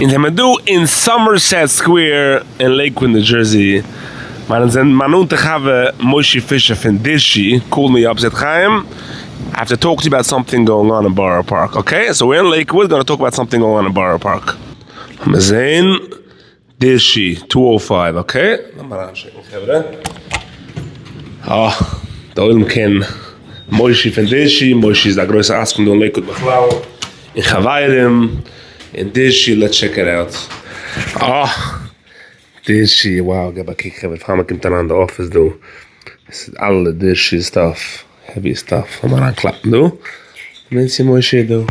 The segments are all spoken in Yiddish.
אונז זעמיר דא אין סאמערסעט סקווער אין לעיקוואד ניו דזשערסי, מיין מיין נאנטע חבר מושי פישער פון דישי called me up said חיים I have to talk to you about something going on in בארא פארק, okay so we're in לעיקוואד gonna talk about something going on in בארא פארק. לאמיר זעהן דישי two o five okay, לאמיר אריינטשעקן חברה. אה, די עולם קען מושי פון דישי, מושי איז א גרויסע עסקן דא אין לעיקוואד בכלל, און חברים אין דישי, let's check it out. אה, דישי, wow, געב א קוק חברה, פאר מען קומט אריין אין די אפיס דא, עס איז אלע דישי stuff, heavy stuff, לאמיר אריינקלאפן דא, זעהן צו מושי איז דא. וואו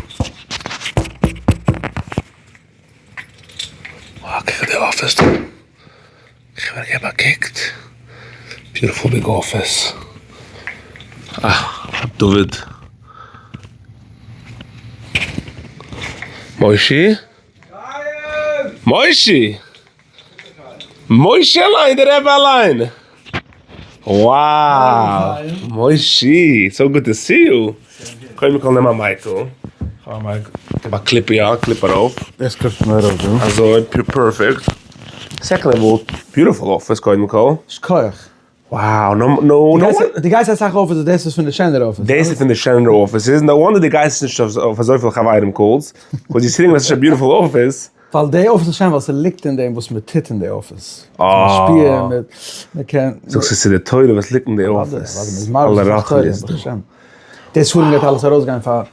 קוק אויף די אפיס דא, חברה געב א קוק, beautiful big office, אה ר' דוד, מושי? מושי! מושי אליין, די רבי אליין! Wow! מושי! So good to see you! קודם כל נעם א mic ל. כ'האב א mic. געב א clip יא, clip ארויף. דאס clip ט מען ארויף דא. אזוי, perfect. Second of all, beautiful office קודם כל. שכוח. Wow, no no no. דו גייסט אסאך אפיסעס, דאס איז פון די שענערע אפיסעס. דאס איז פון די שענערע אפיסעס, no wonder דו גייסט נישט אויף אזויפיל חברים calls, 'cause you sitting in such a beautiful office. ווייל די אפיס איז שיין ווייל ס'ליגט אין דעם וואס מ'טוט אין די אפיס. משפיע, מ'קען. זאגסט עס איז די תורה וואס ליגט אין די אפיס. אלע רוחניות דא. די ספרים גייט אלעס ארויסגיין פאר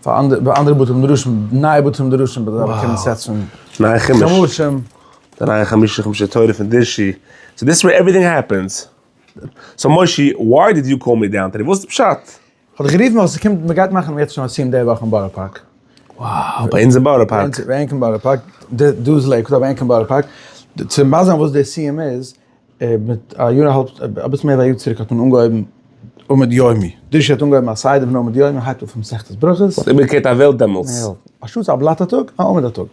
פאר אנדערע בתי מדרשים, נייע בתי מדרשים, ביי זיי באקומען sets פון נייע חומש. חומשים. די נייע חמישה חומשי תורה פון דישי. So this where everything happens. So מושי, why did you call me down today? וואס איז פשט? כ'האב דיך גערופן ווייל ס'קומט, מ'גייט מאכן יעצט שוין א סיום די וואך אין בארא פארק. Wow, ביי אונז אין בארא פארק. ביי ענק אין בארא פארק, דא איז לעיקוואד אבער ענק אין בארא פארק. צו מסביר זיין וואס די סיום איז, מיט א יאר א האלב, אביסל מער ווי א יאר צוריק האט מען אנגעהויבן עמוד יומי. דישי האט אנגעהויבן א סדר פון עמוד יומי, הייבט אן פון מסכת ברכות. מ'האט איבערגעקערט א וועלט דעמאלטס. א שעה, א בלאט א טאג, א עמוד א טאג.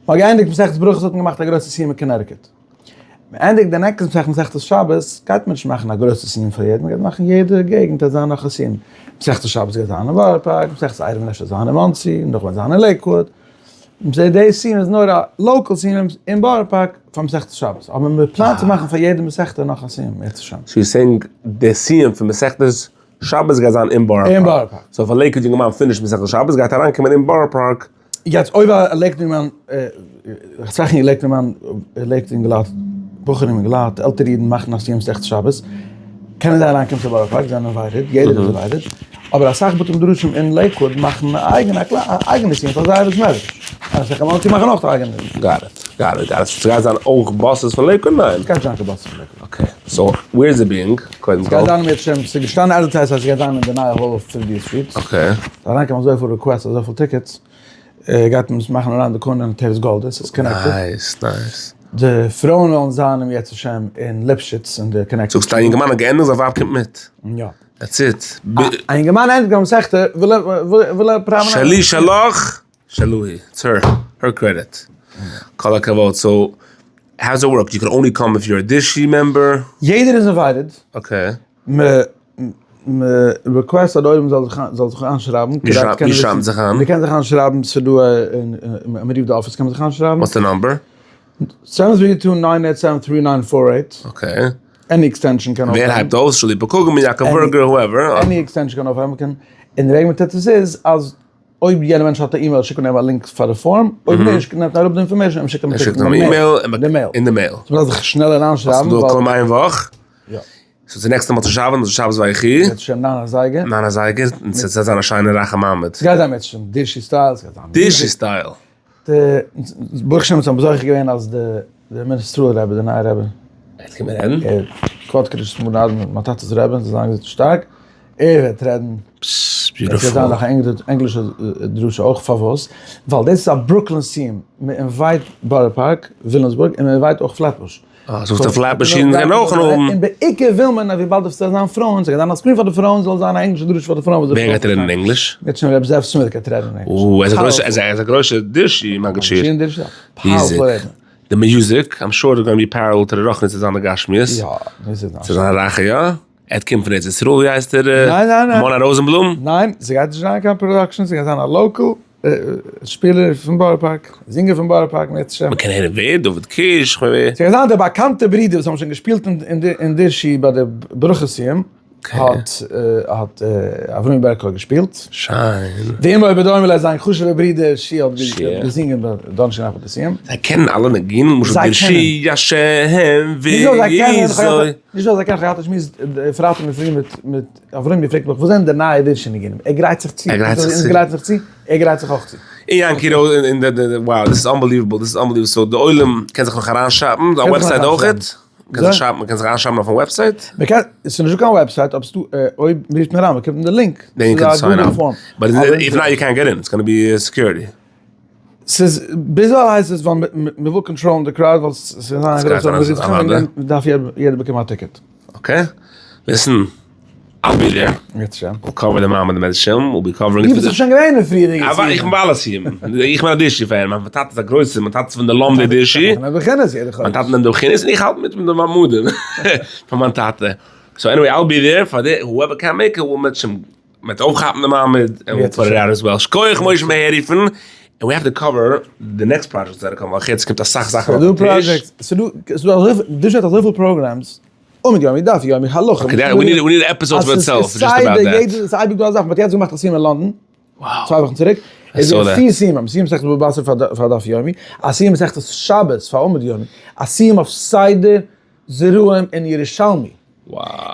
מ'האט געענדיגט מסכת ברכות האט מען געמאכט א גרויסע סיום אין קאנעטיקוט. מ'ענדיגט די נעקסטע מסכת מסכת שבת, גייט מען נישט מאכן א גרויסע סיום פאר יעדן, מ'גייט מאכן יעדע געגנט וועט זיין נאך א סיום. מסכת שבת גייט זיין אין בארא פארק, מסכת עירובין אפשר זיין אין מאנסי, נאך וועט זיין אין לעיקוואד. מ'זעט די סיום איז נאר א local סיום אין בארא פארק פאר מסכת שבת, אבער מ'פלאנט צו מאכן פאר יעדע מסכת נאך א סיום אם ירצה השם. So you're saying די סיום פון מסכת שבת גייט זיין אין בארא פארק? So אויף א לעיקוואד יונגערמאן finish מסכת שבת גייט אריינקומען אין בארא פארק יעצט אויב א לעיקוואד אסאך אין לעיקוואד לעיקוואד אינגעלייט, בחורים אינגעלייט, עלטערע אידן מאכן א סיום מסכת שבת, קענען זיי אריינקומען צו בארא פארק, זיי זענען invited, יעדער איז invited, אבער אסאך בתי מדרשים אין לעיקוואד מאכן א אייגענע א אייגענע סיום פאר זייער בית מדרש, און אסאך אין מאנסי מאכן אויך א אייגענע. Got it, got it, got it. ס'גייט זיין אויך buses פון לעיקוואד? ניין? ס'גייט זיין קיין buses פון לעיקוואד. Okay, so where is it being? קודם כל. ס'גייט זיין אם ירצה השם, ס'איז געשטאנען advertised אז ס'גייט זיין אין די נייע hall אויף fiftieth street. Okay. אריינקומען אזויפיל requests אזויפיל tickets, גייט מען עס מאכן around the corner אין טערעס גאלדע, ס'איז connected. Nice nice. די פרויען וועלן זיין אם ירצה השם אין ליפשיץ אין די connected. זאגסט א אינגערמאן האט געענדיגט זיין ווייב קומט מיט. יא. That's it. א אינגערמאן ענדיגט א מסכתא וויל ער וויל ער פראווען א. שלי שלך שלו היא, it's her, her credit. כל הכבוד, so how does it work? You can only come if you're a דישי member? יעדער איז invited. Okay. מ request אז די עולם זאל זיך זאל זיך איינשרייבן. ווי שרייבט מען זיך איין? מ'קען זיך איינשרייבן ס'איז דא א מ'רופט די אפיס קען מען זיך איינשרייבן. What's the number? Seven three two nine eight seven three nine four eight. Okay. Any extension קען אויפהייבן. ווער הייבט אויס? שלי פקוגמי, יעקב בערגער, whoever. Any extension קען אויפהייבן. מ'קען, און די וועג מ'טוט עס איז אז אויב יענער מענטש האט א אימעיל שיקט מען אים א link פאר די form, אויב נישט נעמט מען אראפ די information און שיקט אים א אימעיל אין די mail. So מ'דארף זיך שנעלער איינשרייבן. האסט דא קוים איין וואך? יא. So די נעקסטע מוצאי שבת, מוצאי שבת ויחי. אם ירצה השם ניין אזייגער. ניין אזייגער, און ס'וועט זיין א שיינע רייכע מעמד. ס'גייט זיין אם ירצה השם דישי style, ס'גייט זיין דישי style. די, ברוך השם אונז האבן זוכה געווען אז די די מיניסטראלער רבי, די נייע רבי. ער וועט קומען רעדן? ער, כבוד קדושת מרן אדמו"ר, מיין טאטע'ס רבי, זאל זיין געזונט און שטארק, ער וועט רעדן. Beautiful. עס גייט זיין נאך א ענגלישע דרשה אויך, פארוואס? ווייל דאס איז א ברוקלין סיום, מען invite בארא פארק, וויליאמסבורג, און מען invite אויך פלעטבוש. אה, זאגסט די פלעטבוש אידן גייען אויך האבן. און בעיקר וויל מען אז וויבאלד עס זאל זיין פרויען, ס'גייט זיין א screen פאר די פרויען, זאל זיין א ענגלישע דרשה פאר די פרויען. ווער גייט רעדן אין ענגליש? יעצט שוין רבי זאב סמיט גייט רעדן אין ענגליש. אוי, ער איז א גרויסע דישי מגיד שיעור. Powerful רעדנער. די music, I'm sure it's gonna be parallel to די רוחניות צו זיין די גשמיות. יא, מוז זיין. צו זיין רייכע יא? ער קומט פון ארץ ישראל ווי הייסט ער? ניין ניין ניין. מונה ראזענבלום? ניין, ס'גייט נישט זיין קיין production, ס'גייט זיין א local. שפילער פון בארא פארק, זינגער פון בארא פארק, מערצעשעם. מ'קען הערן ווער? דוד קיש? כ'מיין ווער? ס'קען זיין די באקאנטע ברידער וואס האבן שוין געשפילט אין דרשי ביי די ברכה סיום, האט האט אברומי בערקא געשפילט. שיין. ואמו בדומה לו זיין חשוב'ער ברודער שי האט געזינגען ביי דאנערשטאג נאכט ביי די סיום. זיי קענען אלע ניגונים? למשל דרשי השם וויאזוי. נישט נאר זיי קענען, כ'האב געהאט א שמועס פרייטאג אינדערפרי מיט מיט אברומי פרעגט מיך וואס זענען די נייע דרשי ניגונים, ער גרייט זיך צו, ער גרייט זיך צו. אונז גרייט זיך צו, ער גרייט זיך אויך צו. און יענקי ראוז און די די wow דאס איז unbelievable דאס איז unbelievable so די עולם קען זיך נאך אריינשאפן, די website אויכעט? מ'קען זיך שאפן, מ'קען זיך איינשרייבן אויפן website? מ'קען, ס'איז נישטא קיין website, אבער ס'דא, אויב מ'רופט מיר אריין באקומט מען די link. then you can sign up. But if not you can't get in, it's gonna be security. ס'איז, ביזדערווייל הייסט עס ווייל מ'וויל קאנטראלן די crowd ווייל ס'איז א גרויסע ארגאניזאציע, דארף יעדער באקומען א ticket. Okay, listen, I'll be there. We'll cover די מעמד אם ירצה השם, we'll be covering. דו ביסט דאך שוין געווען אין פריערדיגע סיום. איך בין ביי אלע סיומים. איך בין א דרשי fan, מיין טאטע איז א גרויסער, מיין טאטע איז פון די לומדי דרשי. מיין טאטע נעמט די בחינות און איך האלט מיט מיט די מעמדים פון מיין טאטע. So anyway, I'll be there פאר די whoever can make it will מען וועט אויפכאפן די מעמד און we'll put it out as well. שקויעך משה מהערופן. און we have to cover די next projects that are coming, ווייל יעצט קומט אסאך זאכן אויפן טיש. ס'דא פראדזשעקטס, ס'דא, דרשי האט אזויפיל programs. עמוד יומי, דף יומי, הלכה. Okay, we need, we need episode for itself, just about that. ס'איז אייביג דא א זאך, מ'האט יעצט געמאכט א סיום אין לאנדאן, צוויי וואכן צוריק, איז דא פיר סיומים, סיום מסכת בבא בתרא פאר דף יומי, א סיום מסכת שבת פאר עמוד יומי, א סיום אויף סדר זרעים אין ירושלמי.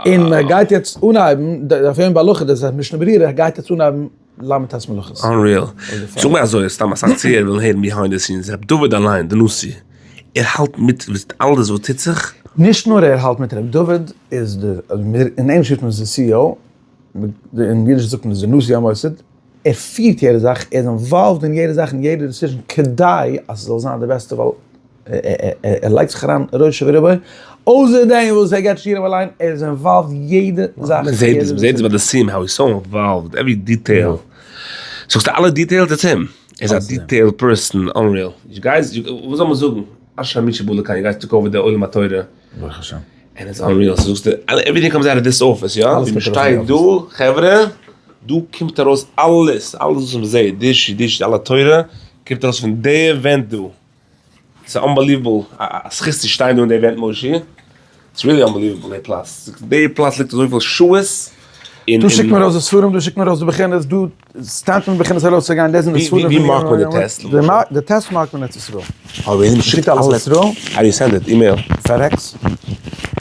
און מ'גייט יעצט אנהייבן, דף יומי בהלכה, דאס איז משנה ברורה, גייט יעצט אנהייבן ל"ט מלאכות. Unreal. זאג מיר אזוי, סתם אסאך צוהערער ווילן הערן behind the scenes, ר' דוד אליין, די נשיא, ער האלט מיט מיט אלעס וואס טוט זיך? נישט נאר ער האלט מיט, ר' דוד איז די, אין ענגליש רופט מען עס די CEO, אין אידיש זאגט מען עס די נשיא המוסד, ער פירט יעדע זאך, ער איז involved אין יעדע זאך און יעדע decision כדי אז ס'זאל זיין די בעסטע ווייל ער לייגט זיך אריין ראשו ורובו, אויסער דעם וואס ער געבט שיעורים אליין, ער איז involved יעדע זאך. מען זעט עס, מען זעט עס ביי די סיום how he's so involved, every detail. זאגסטו אלע details it's him, ער איז א detail person, unreal. You guys, וואס זאל מען זאגן, אשרי מי שבא לכאן, you guys took over די עולם התורה. ברוך השם. And it's unreal, זאגסטו, everything comes out of this office, יא? ווי מען שטייט דא, חברה, דא קומט ארויס אלעס, אלעס וואס מען זעט, דישי דישי, אלע תורה, קומט ארויס פון די ווענט דא. ס'איז unbelievable א זכות צו שטיין דא אין די ווענט מושי, it's really unbelievable די פלאץ, די פלאץ ליגט אזויפיל שעות און. דא שיקט מען ארויס די ספרים, דא שיקט מען ארויס די בחינות, דא stamp ט מען בחינות ארויסצוגיין, דאס זענען די ספרים. ווי mark ט מען די טעסט למשל? די טעסט mark ט מען אין ארץ ישראל. אה really? מען שיקט אלעס ארץ ישראל? How do you send it? Email? FedEx.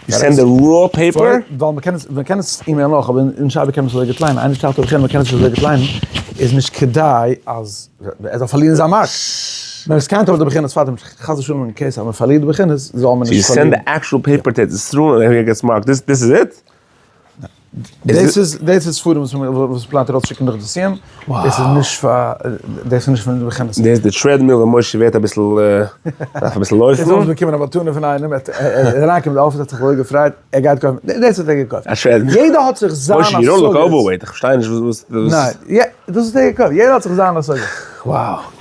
You send the raw paper? ווייל מען קען עס, מען קען עס אימעילן אויך, אבער אין שבת קען מען עס אזוי גוט ליינען, איינער שטעלט א בחינה מען קען עס נישט אזוי גוט ליינען, איז נישט כדאי אז ער זאל פארלירן זיין mark. מען scan ט אויף די בחינות פארדעם, חס ושלום אין case אז מען פארלירט די בחינות זאל מען נישט פארלירן. So you send the actual paper to ארץ ישראל and it gets marked, this is it? דאס איז דאס איז ספרים וואס מען פלאנט ארויסצושיקן נאך די סיום, דאס איז נישט פאר דאס איז נישט פון די בחינות. דאס איז די treadmill ווען משה ווערט אביסל דארף אביסל לויפן. דאס האבן זיי באקומען א מתנה פון איינעם, ער איז אריינגעקומען אין די אפיס האט זיך אזוי געפרייט, ער גייט קויפן, דאס האט ער געקויפט. א treadmill. יעדער האט זיך זיין השגות. משה you don't look overweight, איך פארשטיי נישט וואס וואס. ניין, יא, דאס האט ער געקויפט, יעדער האט זיך זיין השגות. Wow,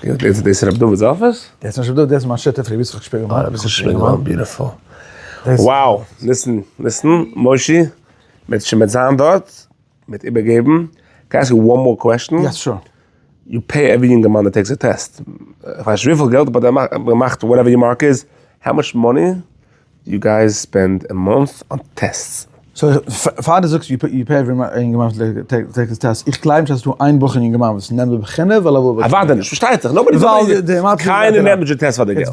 דאס איז רב דוד'ס אפיס? דאס איז נישט רב דוד, דאס איז מיין שותף ר' יצחק שפיגלמאן. ר' יצחק שפיגלמאן, beautiful. Wow, listen, listen, מושי, מ'וועט שוין מיט זיין דארט, מ'וועט איבערגעבן, can I ask you one more question? Yes sure. You pay every יונגערמאן that takes a test, כ'ווייס נישט וויפיל געלט באט ער מאכט whatever your mark איז, how much money you guys spend a month on tests? So פאר דו זאגסט you pay every יונגערמאן that takes a test, איך גלייב נישט אז ס'דא איין בחור און יונגערמאן וואס נעמט די בחינה ווייל ער וויל באקומען. אוודאי נישט, פארשטייט זיך, nobody קיינער נעמט נישט די טעסט פאר די געלט.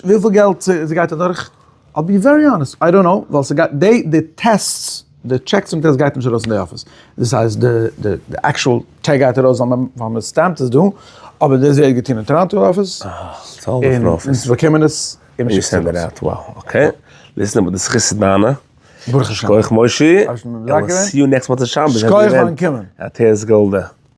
וויפיל געלט ס'גייט אדורך? I'll be very honest, I don't know, ווייל ס'גייט, די די tests, די checks און tests גייט נישט ארויס אין די אפיס, דאס הייסט די די די actual check גייט ארויס ווייל מען ווייל מען stamp ט עס דא, אבער דאס ווערט געטון אין טאראנטא אפיס, און אונז באקומען עס און מען שיקט עס ארויס. Wow, okay, listen אבער די זכות איז דיינע. ברוך השם. שכוח מושי, we'll see you next מוצאי שבת. שכוח פארן קומען. עטרת גאלדא.